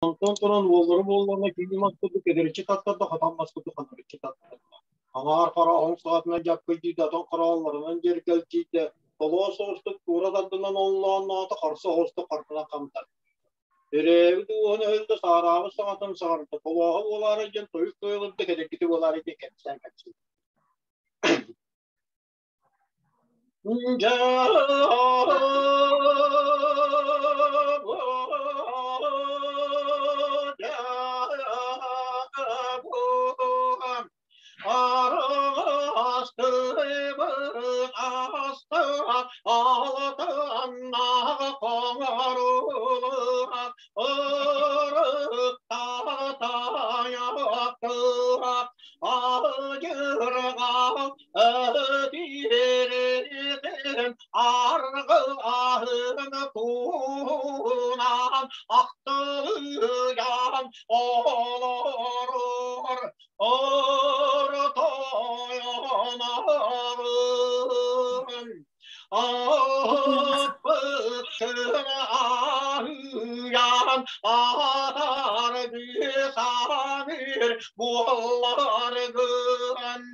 Онтон туран уоллара буоллаҕына кини мас курдук кэдэриччи таттарда, хатан мас курдук ханарыччы таттарда. Аҥаар хара оҥ саҕатынан дьаппыйдыйда, атын хараалларынан дьэргэлдьийдэ, толоос соҕустук туора тардынан оллоонноото, харса оҕустук харбынан хамтарда. Төрөөбүт ууһун өһүлдэ, саараабыт саҥатын саҥарда, толооһо буолаарай диэн тойук тойулурда, кэдэргитэ буолаарай диэн кэпсээн кэпсиир. Аргылаһын туһунан ахтылыган олорор ортойоноҕун Аппытын аһыйан атаргы саныыр буолларгын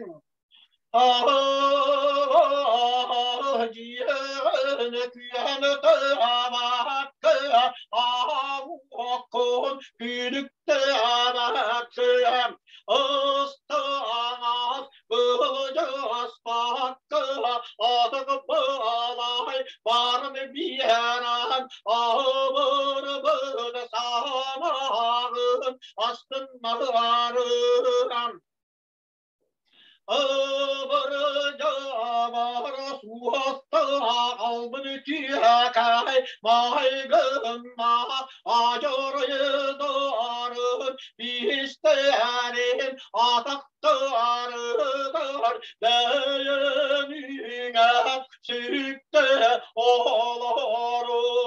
Астыннарым Олорор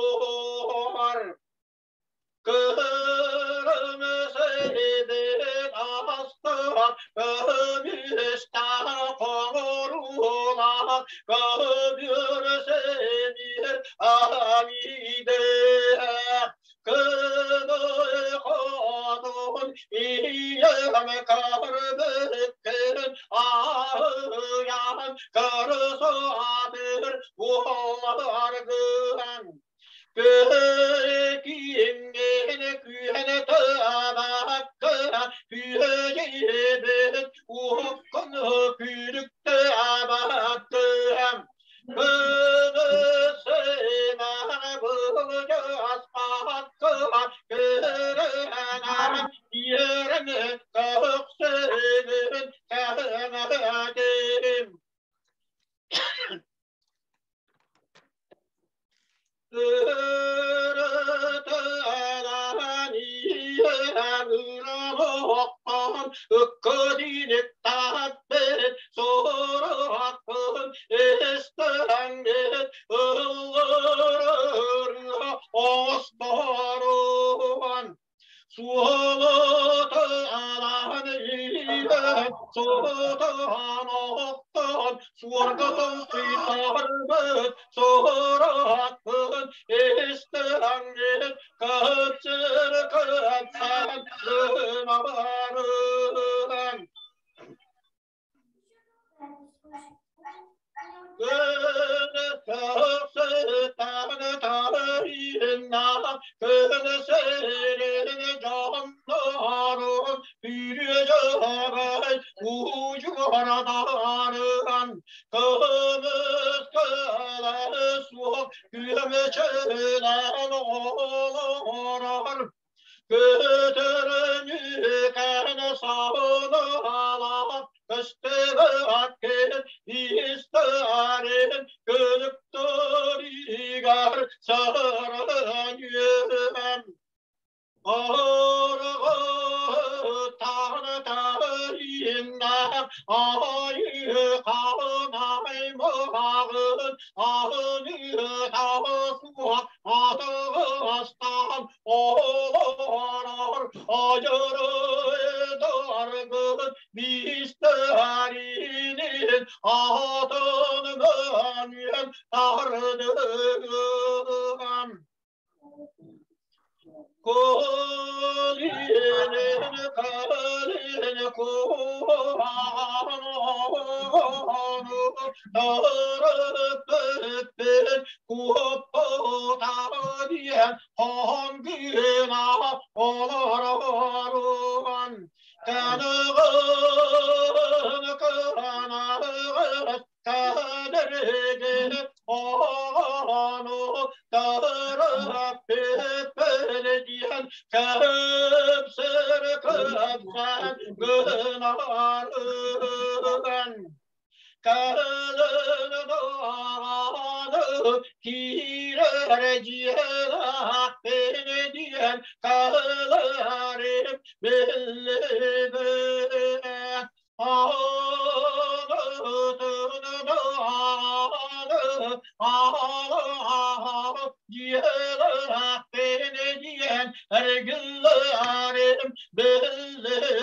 Кырымсыйдык астыгар көмүстээх хоҥоруулаах көбүөр сэниир аҥидээх Кыной хотун ийэм көрбүккүн аһыйан көрсөатыр буоларгын Кииҥҥин күүһэн тыабакка күөйбүт уһуккун күүрүктээбэккэ Кыысынаан былдьаспакка көрөнөн иэрэн көхсүгүн кэҥэтим Суотаан суоргатын сыйтарбыт суоратын истэҥҥин кыпчыр кыпсан гынабарын Көтөрөнүкэн саҕалаах көстөбөккүн истэрин көлүктөрүгэр саран үөрэн Атын Куһаҕаны төрөппүппүн куоппута диэн хоһон гына олорорун Каныгын кыранаҕыт кадыргын ону төрөппүппүн диэн кэпсэр кэпсээн гынарын Кэлин даҕаны киирэр дьиэлээхпин диэн кэлэрим биллибэт. Аҕытын даҕаны дьиэлээхпин диэн эргиллэрим биллибэт.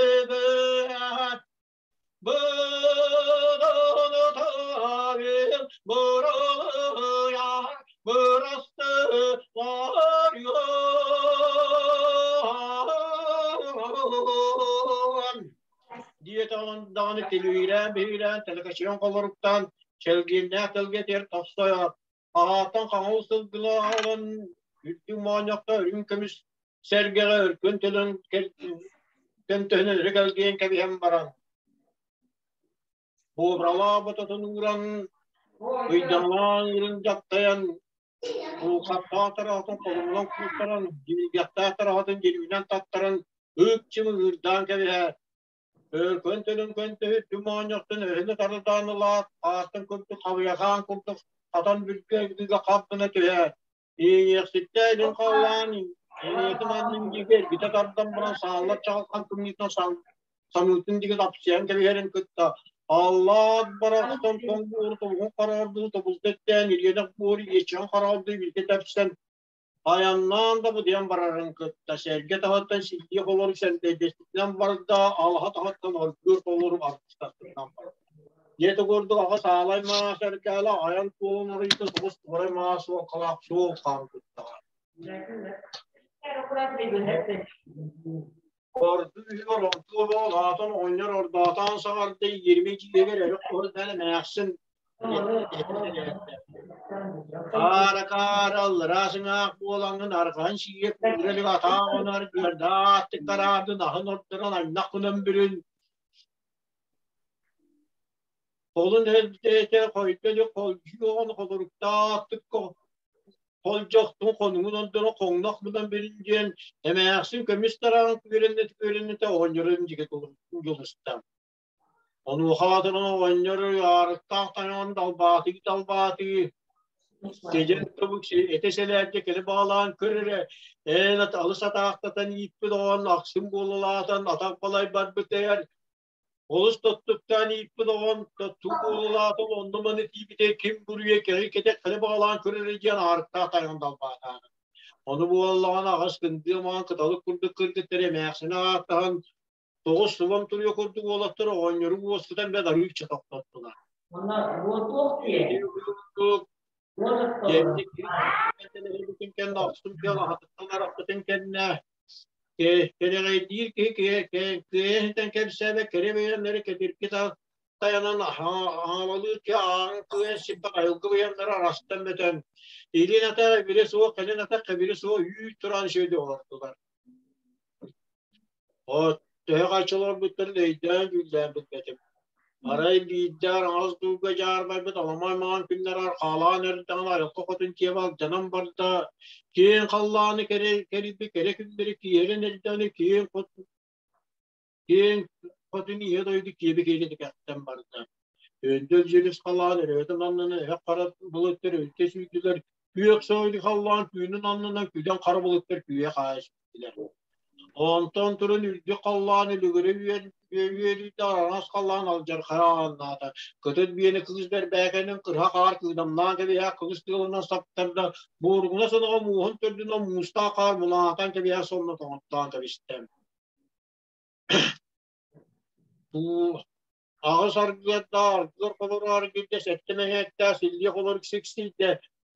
Диэтэҕин даҕаны тилиирэн биһирээн тэлэкэчийэн холоруктаан чэлгиэннээх тэлгэтигэр тохсойо аҕааттан хаҥыл сылгылаах үрдүк моонньохто үрүҥ көмүс сэргэҕэ өркөн төлөн көнтөһүнэн өрө кэлгийэн кэбиһэн баран буобралаах бототун ууран ыйдаҥалаан ыырын дьаптайан улхаттаах тараҕатын холумунан куустаран дьиригэхтээх тараҕатын дьирүүнэн таттаран ыып-чым ыырдаан кэбиһэр. Өркөн төлөн көнтөһү түм оонньохтон өһүнү тарытаан ылаат, хаартан курдук хабыйахаан курдук хатан бүлгэ ыгдыга хап гына түһэр. Иэйиэхситтээ илин халлаан эниэтин аннын диэки эргитэ тардан баран сааллар чаҕылхан тымныытынан самыытын диэки тапсыйан кэбиһэрин кытта аллаат барахсан тоҥ буору тобугун хараардыы тобулта эттээн ириэнэх буору иэччэҕин хараардыы илгэ тэпсэн айаннаан да будуйан барарын кытта сэргэ таһыттан силлиэ холору сэндэйдэспитинэн барда, алаһа таһыттан оргуур холору аргыстаспытынан барда. Дьиэтэ курдук аҕа саалай маас эркээлэ айан туолун арыйда соҕус туорай маас суолкалаах суол хаалбыттаҕа. Ордук үһүгэр ордук оҕолоотон оҕонньор ордоотоон саҥарда иэримэ дьиэгэр өрө хоһуйдан эмээхсин Аара-каара аллараа сыҥаах буолаҥҥын арҕаһын сиигэ куура илик атаах онор үөрдээх араардын аһын ордорон аннах гынан бүрүн Холун эрдээтэ хойдо илик холдьуу оҕону холоруктаахтык холдьохтун хонугун ордоро хоҥнох мунан билин диэн эмээхсин көмүс тараҕын күөрэннэтэ-күөрэннэтэ оҕонньорун дьигэ дьулуста. Онуоха аатыран оҕонньор ыарыктаах тайаҕын далбаатыы-далбаатыы сидьин тобук этэ сэлээргэ кэлэ баҕалаан көр эрэ эн алыс атаахтатан ииппит оҕон ахсым буолалаатан атах балай барбытыгар Олус тоттуктаан ииппит оҕом тоттук буолалаатым онно-маны тиийбитэ ким буруйа кэҕи кэтэх хары баҕалаан көрөрө диэн аарыктаах тайаҕын далбаатаан. Ону буоллаҕына аҕыс кындыы маҥан кыталык курдук кыргыттар эмээхсини ааттаһан тоҕус субам туруйа курдук уолаттар оҕонньору уоскутан бэт арыычча тохтоттулар. Кэннэ охсун кыал аһатыттан арахпытын кэннэ кэрэҕэйдиир киһи кыайан кэпсээбэт кэрэ бэйэлэри кэтирки тайанан аһаалалыыр киһи ааҕын кыайан сиппэх айылгы быйаннара арастан бөтөн илин атах эбирэ суох кэлин атах кэбирэ суох үүт тураан үчүгэйдик олордулар. От төһө харчыларбыттарын өйдөөн дьүүллээн билбэтим. Арай биирдэ араҥас дууга дьаарбайбыт аламай маҥан күннэр архаалаан эрдэҕинэ айылҕа хотун киэбэ алдьанан барда. Киэҥ халлааны кэрийбит кэрэ күннэри киэрэн эрдэҕинэ киэҥ хотун киэҥ хотун ийэ дойду киэбэ киэрэ кэхтэн барда. Өндөл дьүрүс халаан өрөөтүн аннынан эһэ хара былыттар өлтө сүүрдүлэр. Күөх сойду халлаан түүнүн аннынан күдэн хара былыттар күүһэ хаайыстылар. Онтон туран үрдүк халлаан үлүгүрэ үөрүүтэ араҥас халлаан алдьархайа ааннаата. Кытыл биэни кыыс бэрбээкэнин кырһа хаар кыыдамнаан кэбиһэ кылыс тыалынан саптарда, буоругуна сынаҕа мууһун төрдүнэн муустаах хаар мунаатан кэбиһэ сонно тоҥоттоон кэбистэ. Аҕыс аргыардаах аргыар холоро аргыйда, сэттэ мэһээттээх силлиэ холорук сиксийдэ,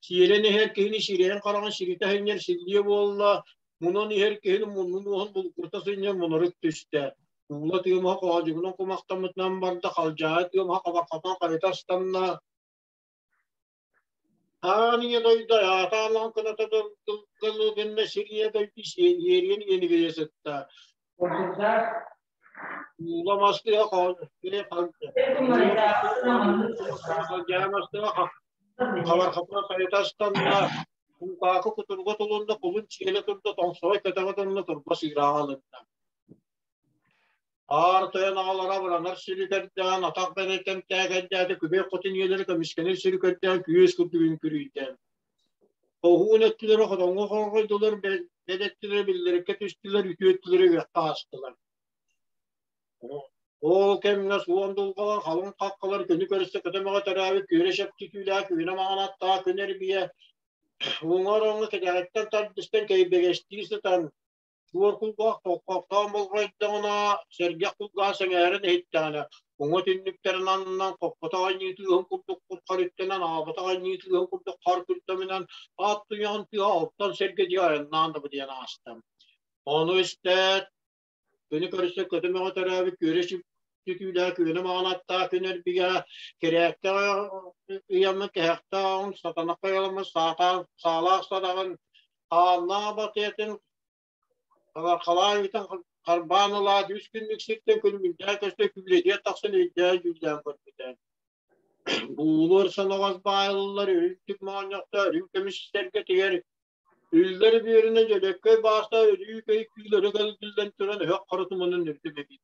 сиэлэн иһэр киһини сирэйин хараҕын сиритэ сынньар силлиэ буолла, мунан иһэр киһини муннун уоһун булгурта сынньар мунарык түстэ. Уула тыымаһа хоһоодьугунан кумахтаммытынан барда, халдьаайы тыымаһа хабархатан хайыта ыстанна. Аан ийэ дойду аатаалаан кыната гынна сир ийэ дойду иэриэн иэнигийэ сытта. Уула мастыга халдьаайы мастыга хабархатынан хайыта ыстанна. Куукаакы кутурга тулунна, кулун сиэлэ турда, тоҥсоҕой кэтэҕэ тонно, турба сыырааҕа ылынна. Аар тойон аҕалара абыранар сири көрдөөн, атах бэрэттэн тээкэйдээтэ, күбэй хотун ийэлэрэ көмүскэнэр сири көрдөөн күөс курдук үҥкүрүйдэ. Хоһуун өттүлэрэ хотоҥҥо хорҕойдулар, бэт өттүлэрэ биллэриккэ түстүлэр, үтүө өттүлэрэ үөххэ аастылар. Ол кэмҥэ суон дулҕалар, халыҥ хаххалар күнү көрсө көтөмөҕө төрөөбүт күөрэ шөптүтүүлээх күнэ маҥан аттаах күн эрбийэ уҥа ороҥҥо кэтэҕиттэн тардыстан кэйбэгэстии сытан Суор кулгаах тохтоон болҕойдоҕуна, сэргэх кулгаах сэҥээрэн иһиттэҕинэ, уҥа түннүктэрин аннынан хоппотох анньыы тыаһын курдук кут-харыттанан, аабатах анньыы тыаһын курдук хар күртэминэн, аат туйаҕын тыаһа алтан сэргэ дьиэ айаннаан да бытыйан ааста. Ону истээт, күнү көрсө көтүмэҕэ төрөөбүт күөрэ түтүүлээх күөнэ маҕан аттаах күн эрбигэ кирээккэ ыйаммыт кэһэхтээх сатанахха ыйаламмыт саалаах садаҕын хааннаах батыйатын халаан ыытан харбаан ылаат үс күннүк сиртэн күлүмүрдээн көстө күүлэтигэр тахсан өйдөөн-дьүүллээн көрбүтэ. Буулур соноҕос баайыллар үрдүк моонньохтоох үрүҥ көмүс сэргэтигэр үллэр бүөрүнэн дьөлөккөй баастаах өлүү көй күүл өрө кэлгиллэн туран өһөх хара туманын үрдүк эбит.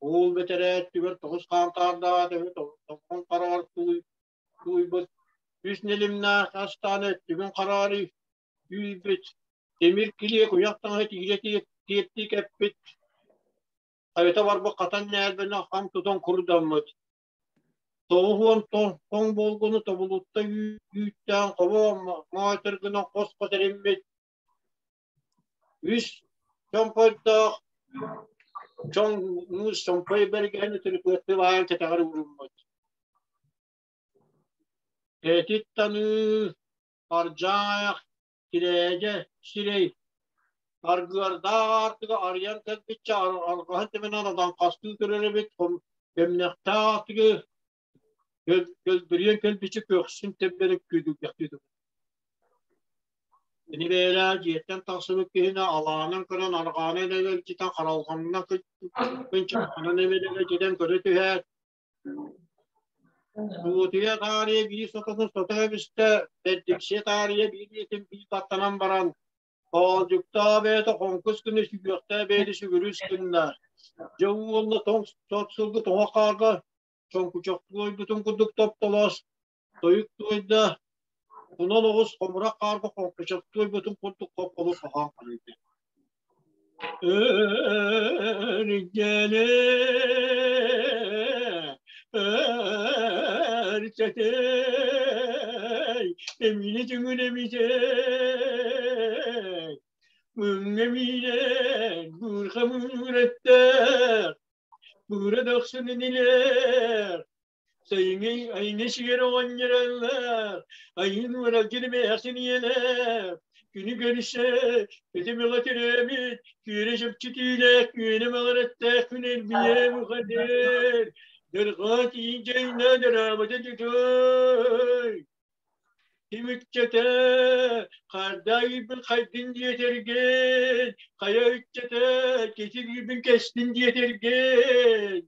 Уол бэтэрээ өттүгэр тоҕус хаантаардаах өһү тоҥхон хараҕар тууйбут үс нэлимнээх астаан өттүгүн хараары үүрбүт, тимир килиэ куйах таҥаһы тиирэ тиэртии кэппит, хайыта барбыт хатан ньээлбэни хам тутан курдаммыт, 90 тоҥ буолгуну тобулутта үүттээн хобо моотор гынан хос-хос эриммит, үс чомпойдоох чоҥ муус чомпой бэргэһэни түрүкүөттүү баайан кэтэҕэр ууруммут. Этит таныы Ардьаах, Кирээдьэ сирэй аргыардаах аартыга арыйан кэлбиччэ арҕаһын тэбэнэн адаҥхастыы көрөр эбит, кэмнэхтээх аартыгы көлбүрүйэн кэлбиччэ көхсүн тэбэрин күүдүргэхтии турар. Кини бэйэлээх дьиэттэн тахсыбыт киһини алаанан көрөн арҕаанан эгэлдьитэн харалҕанна кынчаанан эбэлэгэлдьитэн көрө түһээт Суутуйа таарыйа биир сототун сото кэбистэ, бэрдиксийэ таарыйа биир илиитин биир баттанан баран, хоолдьуктаах бэйэтэ хоҥкус гына сүгүөхтээх бэйэтэ сүгүрүс гынна. Дьэ уонна тоҥ сот сылгы тоҥо хаарга чоҥкучахтыы ойбутун курдук топтолоос, тойук туойда, кунан оҕус хомурах хаарга хоҥкучахтыы ойбутун курдук хоп-хобу хоһоон халыйда. Эмине түҥүн эмитей, мыҥҥа миинэн, буурха мууратта, буура дохсун инилэр, Сайыҥҥы айыҥҥы сигэр оҕонньороллор, айыын уоралдьын эмээхсин ийэлээх, күнү көрсө, көтүмэҕэ төрөөбүт, күөрэ чөпчүтүүлээх, күөнэ маҕараттаах күн эрбийэ бухатыыр, дырҕаа тииҥ дьайна дыраабата тутуй. Ким ыччата, хаардаах ыйбын хайдын диэтэргин, хайа ыччата, кэтит ыйбын кэстин диэтэргин.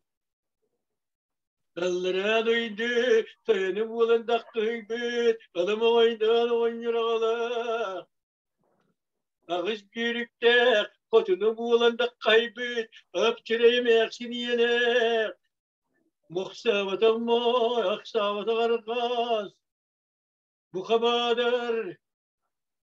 Аллараа дойду тойону буолан дахтыһыйбыт, алым оҕойдоон оҕонньор аҕалаах, аҕыс бүүрүктээх хотуну буолан даххайбыт, ап чирэй эмээхсин ийэлээх, мохсообото моой, ахсаабата арҕас, бухабаадар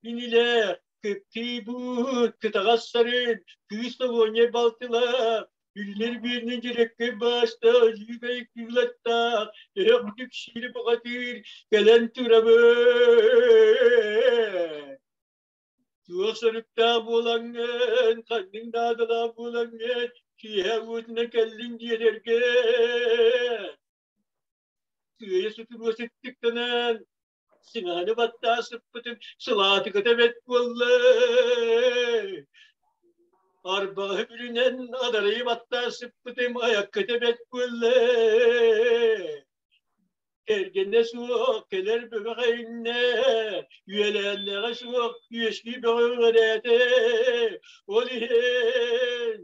Инилээх, кыптыйбыт, кытаҕас сарын, кыыс Тоҕуонньай балтылаах, үллэр биэрнин дьүрэккэй баастаах, өлүүкэй кыылаттаах, өһөх дүксири бухатыыр кэлэн турабын. Туох соруктаах буолаҥҥын, ханнык наадалаах буолаҥҥын, киэһэ уотунан кэллиҥ диэтэргэ. Сыыйа сутуруо сыттыктанан, сыҥаһаны баттаа сыппытым сылаатыката бэрт буолла. Арбаҕаһы бүрүнэн адарайы баттаан сыппытым айакката бэрт буолла. Кэргэнэ суох кэлэр бөҕө иннэ, үөлээннэҕэ суох үөскүү бөҕө үөрээтэ. Ол иһин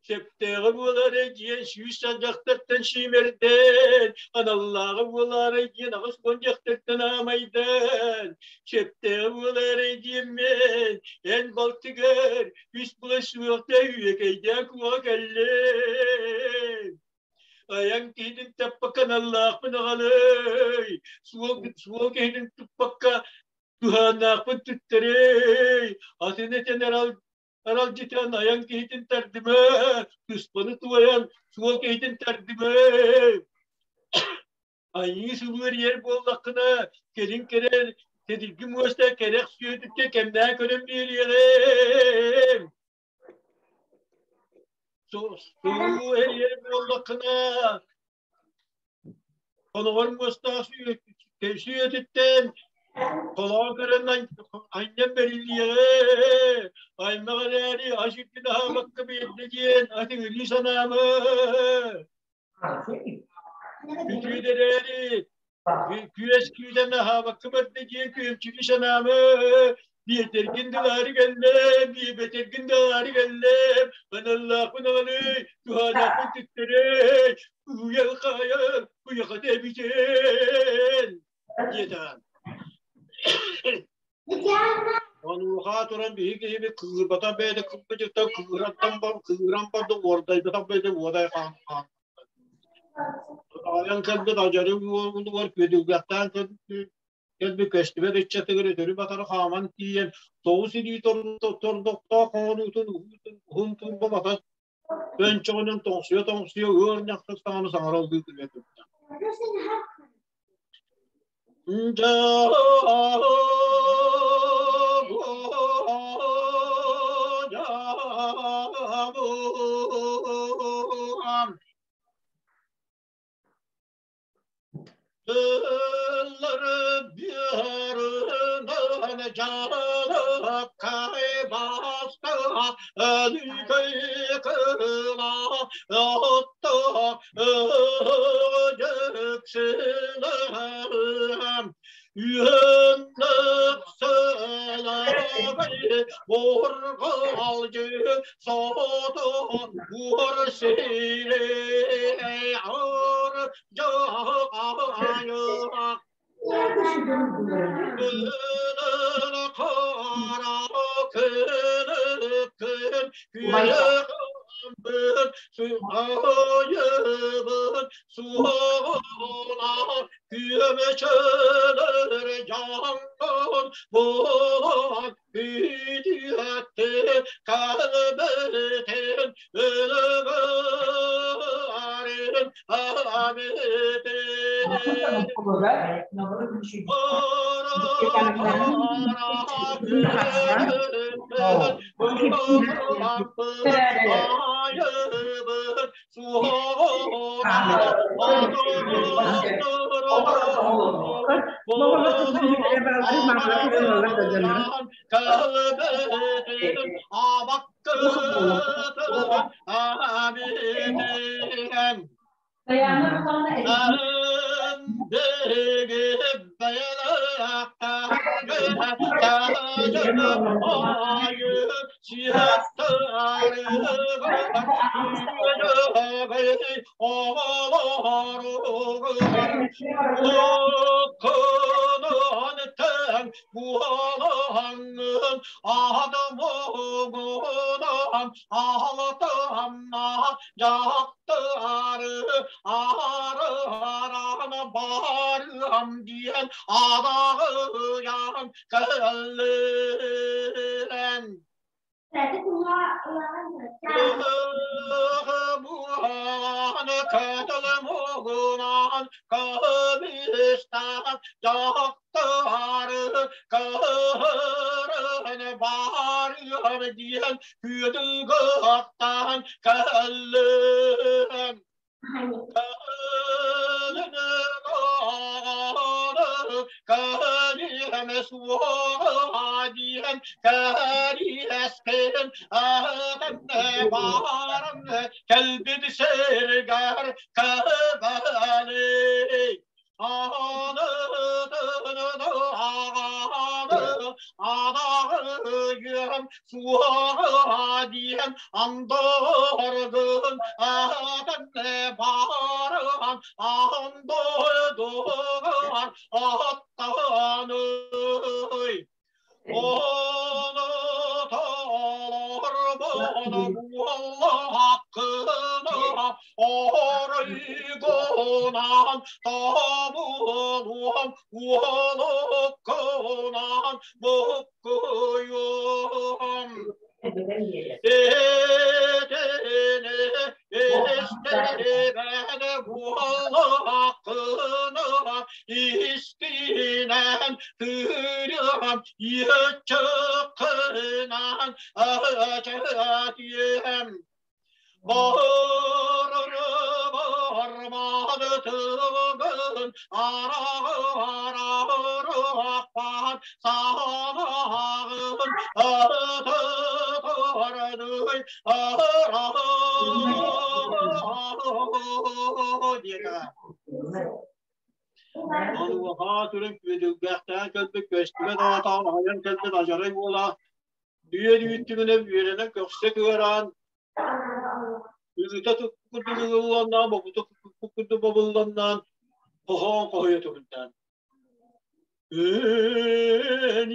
сөптөөҕө буолаары диэн 100 дьахтартан сиимэрдээн, аналлааҕа буолаары диэн 80 дьахтартан аамайдаан, сөптөөҕө буолаары диэммин, эн балтыгар үс була суохта үөкэйдээн куоҕа кэллим. Айан киһитин таппакка аналлаахпын аҕалый, суол, суол киһитин туппакка туһааннаахпын туттарый, атын этэн аралдьытан айан киһитин тардыма, туспаны туойан суол киһитин тардыма. Айыы сылыар иһэр буоллаххына, кэлин кэлэн кэдирги муоста кэрэх сүөтүккэ кэмнээн көрөн биэриэҕим. Суу эрийэр буоллаххына, Хоноҕор муостаах сүөтүттэн холоон көрөн анньан бэриллиэҕэ. Аймах эрээри ас үрдүн аһаабакка биэрдэ диэн атыҥырыы санаама. Бүтүн эрээри күөс күүтэн аһаабакка барда диэн күөмчүлүү санаама. Биэтэргин дылаары кэллэм, биэбэтэргин дылаары кэллэм, аналлаахпын аҕалый, туһааннаахпын түттэрэй, уйал-хаайал, уйахата эбитин, диэтэҕин. Онуоха туран биһи киһибит кыырбатах бэйэтэ кырбыдьыттан кыыраттан бар, кыыран барды, уордайбатах бэйэтэ уодай хаан хаан. Айан кэлбит адьары уолугар күөдүлгэхтээн кэлбит көстүбэт ыччатыгар өтөрү-батары хааман тиийэн тоҕус илии тордохтоох хоонуутун уһун турба батас көнчөҕүнэн тоҥсуйа-тоҥсуйа ыар ньахсык саҥаны саҥараллыы күлэ турда. Dılları bir canı kaybasta ölü kıla otta öcüksülerim Yönlük söylemeyi Burgalcı sodu vur siri ar Кэмэ суоҕа диэн кэриэскин Аҕанны баран кэлбит сиргэр кыбалый. Адаҕыйым суоҕа диэн андоргун атанны баран андордугар аттаный. Ону толорбону буоллаххына оройгунан тобулуом уолуккунан буккуйуом. Этини истибэт буоллаххына истинэн тыыран иччэккынан ачатиэм. Барары бармады тылгын араҕы-араҕырахпан саҕаҕын ытытардый араҕы диэтэ. Онуоха сүрүн күөдүлгэхтээн кэлбит көстүбэт аата аһыйан кэлбит адьарай уола үөн үүттүгүнэ үөрэнэн көхсө кыараан ыыта курдук ыгылланнаан, бобута курдук бобулланнаан хоһоон хоһуйа турдаан. Эн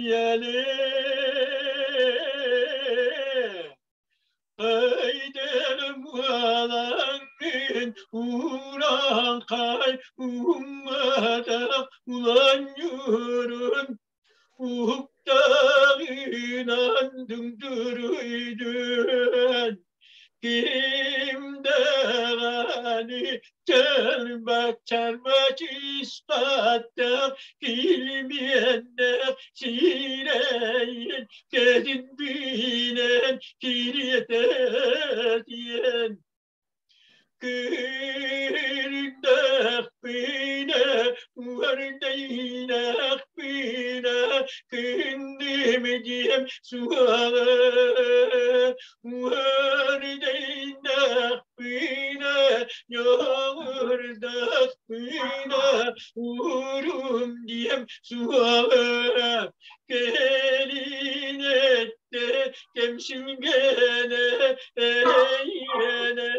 Айдарым ууран-хай умматах уланньурун уһуктаҕынан дүҥдүрүйдүн ким даҕаны чалбах чарбач испаттах килбиэннэх сирэйин кэтин бүүнэн кириэтэтиэн Күрдөхпүнэ, уордайнахпына, күндүм диэм суоҕа. Уордайнахпына, ньоҕурдахпына, урум диэм суоҕа. Кэлин эттэ кэмсингэнэ эйиэнэ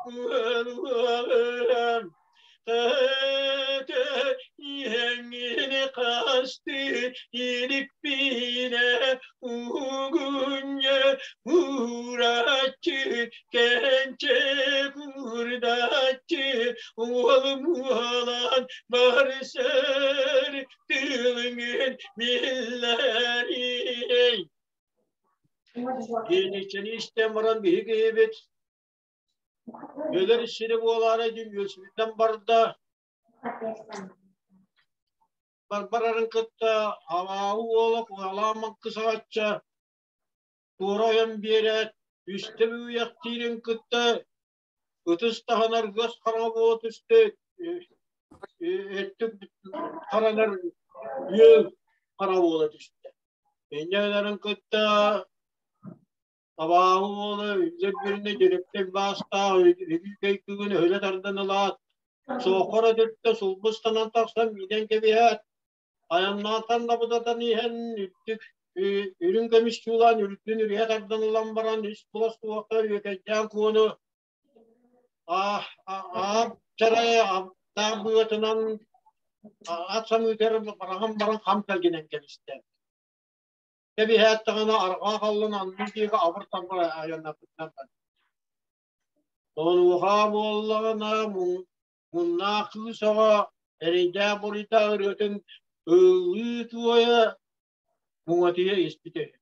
уолуам Хата иһэҥҥин хасты иликпинэ угунньа уураччы кэнчэ курдаччы уолум уолан барсар тылыҥын биллэрий. Диэниччэни истэн баран биһиги киһибит өлөр сири буолаары дьүн үөсүбүтүнэн барда. Барбарарын кытта абааһы уола куһалаан маҥкысаҕачча туора ойон биэрээт, үстэ бүгүйэхтиирин кытта ытыс таһынар ыас хараҥа буола түстэ, өттүк харанар үөл хара буола түстэ. Инньэ гынарын кытта абааһы уола үллэр бүрүнэ дьүрүктэй баастаах үһү кыгын өһүлэ тардан ылаат, суоххар өтүттэ сулбустанан тахсан миинэн кэбиһээт, айаннаатан да бутатан иһэн үрдүк үрүҥ көмүс чуулаан үрдүн үрүһэ тардан ылан баран үс кулас туохта үөкэйдээн куону аап чарай аптаах быатынан ат самыытар барахан баран хам тэлгинэн кэбистэ. Кэбиһээт даҕаны арҕаа халлан аннын диэки абыр-табыр айаннаппытынан барда. Онуоха буоллаҕына муннаах кыыс оҕо эрэйдээх буруйдаах ырыатын ыллыы туойа муҥатыйа испитэ үһү.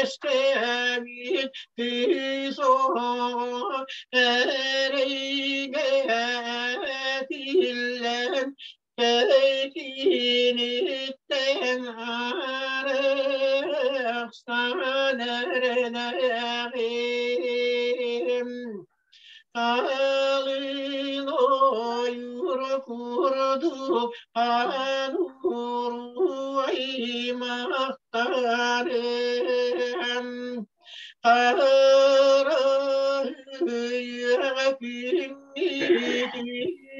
Үөскээбит кыыс оҕо Итиниттэн арахсан эрдэҕим. Алын ойуур курдук ануур аймахтарым. Харахыйа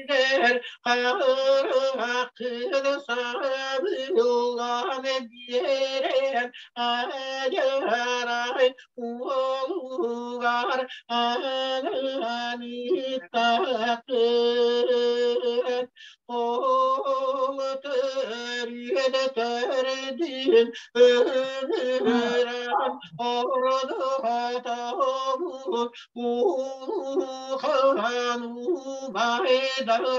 күннүтүгэр харахын сабыллан биэрэн адьарай уолугар анаан ыыттаххын. Ол төрүөдэ төрдүн ыҥыран ордотобут улахан убайдарым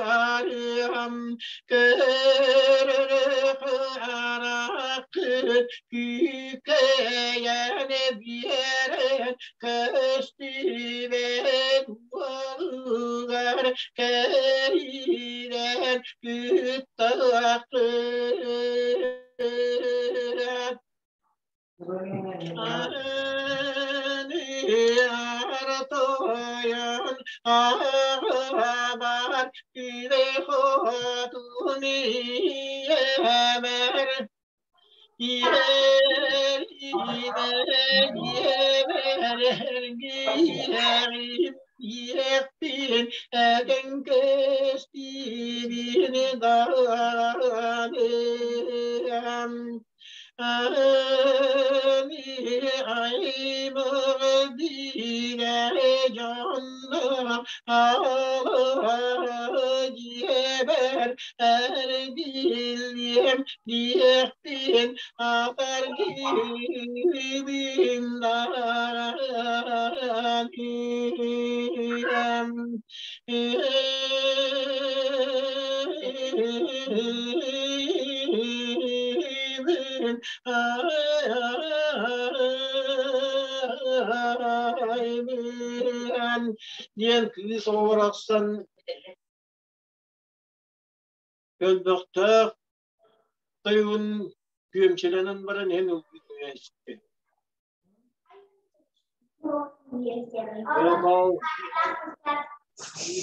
көрөр хараххыт күүкэйэн биэрэн көстүбэт уолугар кэриирэн кыттаххыт. Артойон аҕабар күлэ хотун ийэбэр иэр ийэбэр эргийэҕим иэхпин этэн көстүүбүн даҕаным. Дьиэбэр эргиллиэм диэхпин атар киһибин диэн кыыс оҕо барахсан көлбөхтөөх тойугун күөмчүлэнэн баран иһэн ылбыт испит.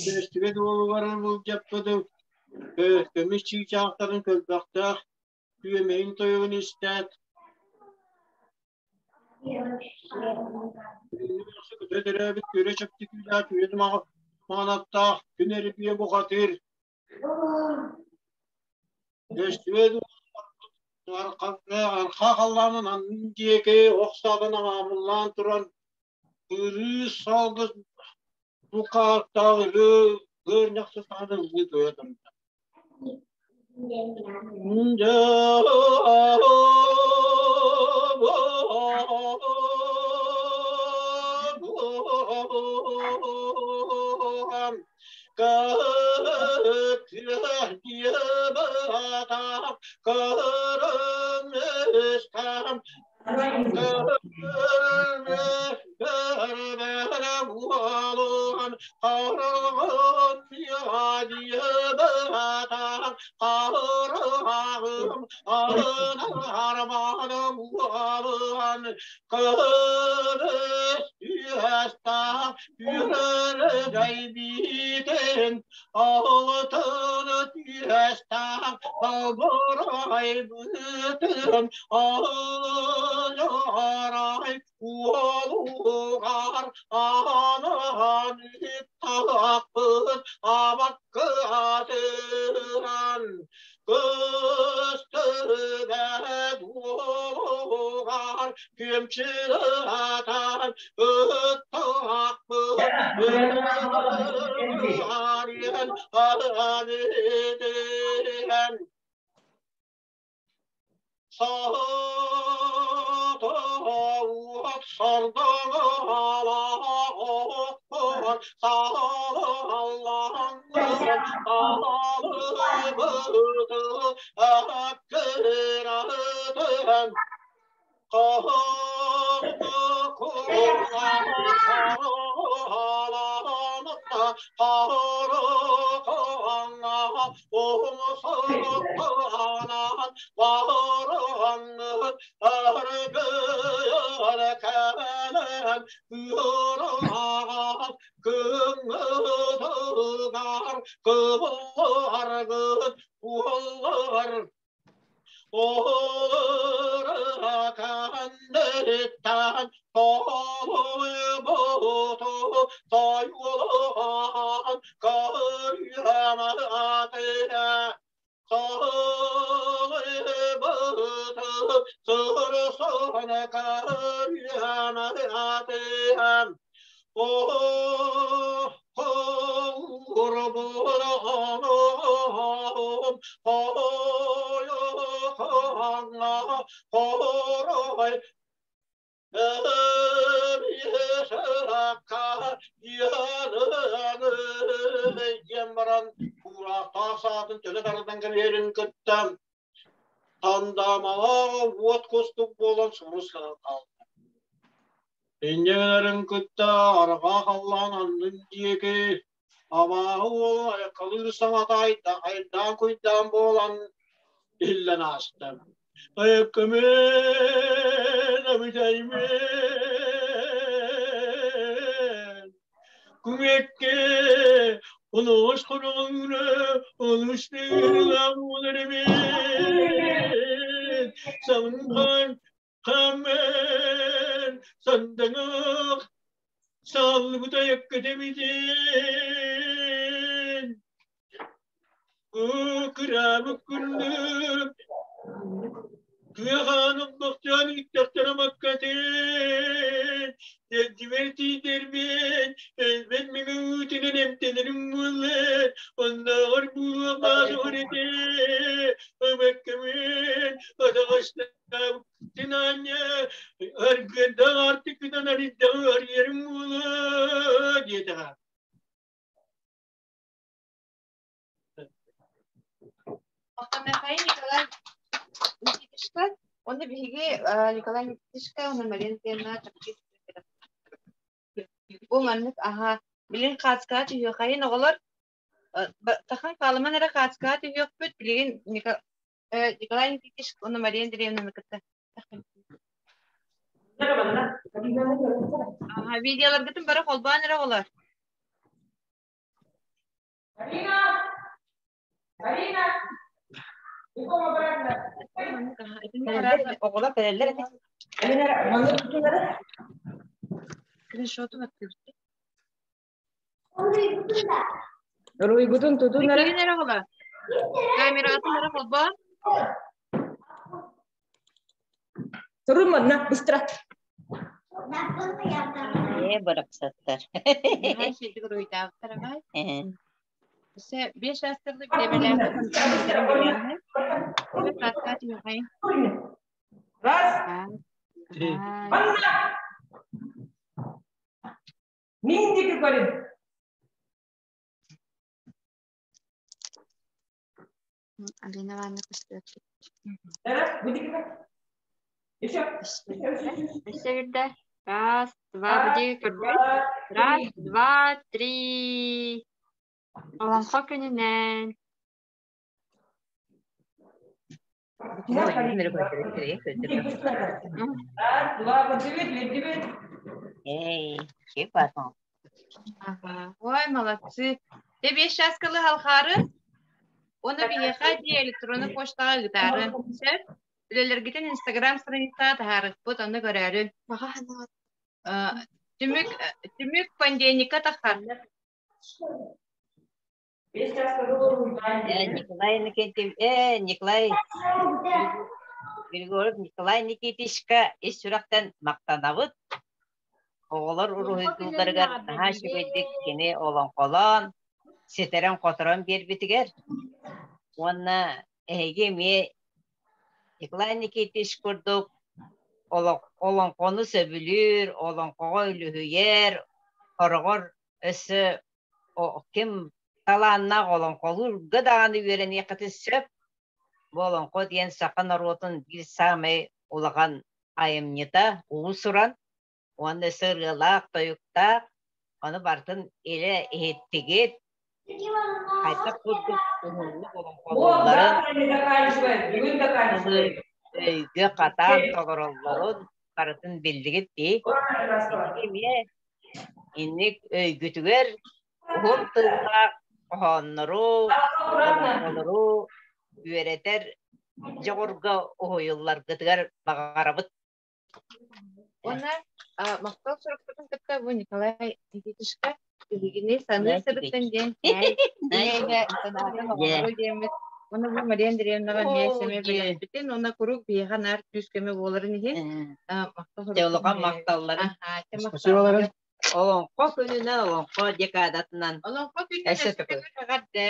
Көстүбэт уолугар былдьаппытым көмүс чыычаахтарын көлбөхтөөх күөмэйин тойугун истээт төрөөбүт күрэ чөптүкүүлээх күрэ маҕанаттаах күн эрбиэ бухатыыр Көстүбэт арҕаа халлаанын аннын диэки ох саатан аҥаабыллаан туран кырыыс салгыс букааттаах ырыа ыарньах сытаан ыллыы туйа турда. Бараҥҥыт аргыар кэлэн ыараҕас кыҥытыгар кыбылларгыт буоллар Ораканныттан толуйбуту тойулаан көрүөматыа Толуйбуту сырсын көрүөматыа Диэн баран куураахтаах саатын төлө тардан кэбиһэрин кытта Тандаамалаах уот кустук буолан сурус гынан хаалла. Инньэ гынарын кытта арҕаа халлаан аннын диэки абааһы уолу айаккалыыр саҥата айдаан-куйдаан буолан иһиллэн ааста. Айаккамын абытаймын Күҥэккэ олоҕос хороҕоҥҥо олус тыырылаах буолар эбит. Саҥхан хаммын сандаҥах сааллыбыт айакка эбитин. Оо, кыраабыт күндүм, тыа хаанын бохтоон ииттэхтэрэ маккатын, дьэлдьибэр тиийдэрбин, өлбөт мэҥэ уутунан эмтэнэрим буоллар, оннооҕор буолуох баалыгар этэ, ымаккамын атаҕастаабыккытын аанньа, аргыардаах аартыккытын арыйдаҕы арыйарым буолуо диэтэҕэ. Михаил Николай Никитичка, уонна биһиги Николай Никитичка уонна Марина Андреевна чахчы Бу маннык аһа билин хаацкаҕа түһүөххэйин оҕолор тахан хаалыман эрэ хаацкаҕа түһүөхпүт билигин Николай Никитич уонна Мария Андреевнаны кытта видеоларгытын бары холбоон эрэ оҕолор. Марина! Марина! Оҕолор кэлэллэр этэ. Скриншотун аттыбыт. Руйгутун тутун эрэ. Киин эрэ оҕолор. Камератын эрэ холбоон. Турун манна, быстро. Ээ, барахсаттар. Наһаа үчүгэйдик уруһуйдаабыттар аҕай. Өссө биэс саастарда бириэмэлээх Раз. Манна. Мин диэки көрүн. Алина Ивановна көстүөк. Раз, буди Еще. Өссө бирдэ. Раз, два, буди көрбүт. Раз, два, три. Олоҥхо күнүнэн. Раз, два, подивит, видивит. Эй, чек потом. Ага. Ой, молодцы. Те бес часкалы халхары. Оны биһиэхэ дии электронный почтаҕа ыытаары. Сөп. Үлэлэргитин Инстаграм страницаҕа таһаарыахпыт, онно көрөөрү. Түмүк түмүк понедельникка тахсар. Николай Никитич, Николай Григорьев Николай Никитичка ис сүрэхтэн махтанабыт. Оҕолор уруһуйдуулларыгар наһаа үчүгэйдик кини олоҥхолоон, ситэрэн-хоторон биэрбитигэр уонна эһиги эмиэ Николай Никитич курдук олоҥхону сөбүлүүр, олоҥхоҕо үлүһүйэр, хороҕор өссө ким талааннаах олоҥхолуурга даҕаны үөрэниэххитин сөп. Бу олоҥхо диэн саха норуотун биир саамай улахан айымньыта, уус-уран уонна өссө ырыалаах, тойуктаах, ону барытын илэ иһиттигит. Хайдах курдук уһуннук Вот, олоҥхолуулларын, завтра не заканчиваем, бүгүн тылы заканчиваем. өйгө хатаан толороллорун барытын биллигит дии. Ура, Биһиги эмиэ инник өйгүтүгэр уһун тыллаах хоһооннору, Аккуратно. олоҥхолору үөрэтэр дьоҕурга уһуйулларгытыгар баҕарабыт. Уонна махтал сурукпутун кытта бу Николай Никитичка биһигини саныы сырыттын диэн кэһэй санаатын оҕолору диэммит. Уонна бу Мария Андреевнаҕа эмиэ сэмэ бэлэхпитин уонна куруук биһиэхэ наар күүс-көмө буоларын иһин махтал Улахан махталларын. Спасибо. Олоҥхо күнүнэн, олоҥхо декадатынан. Олоҥхо күнүнэн Өссө төгүл. эҕэрдэ.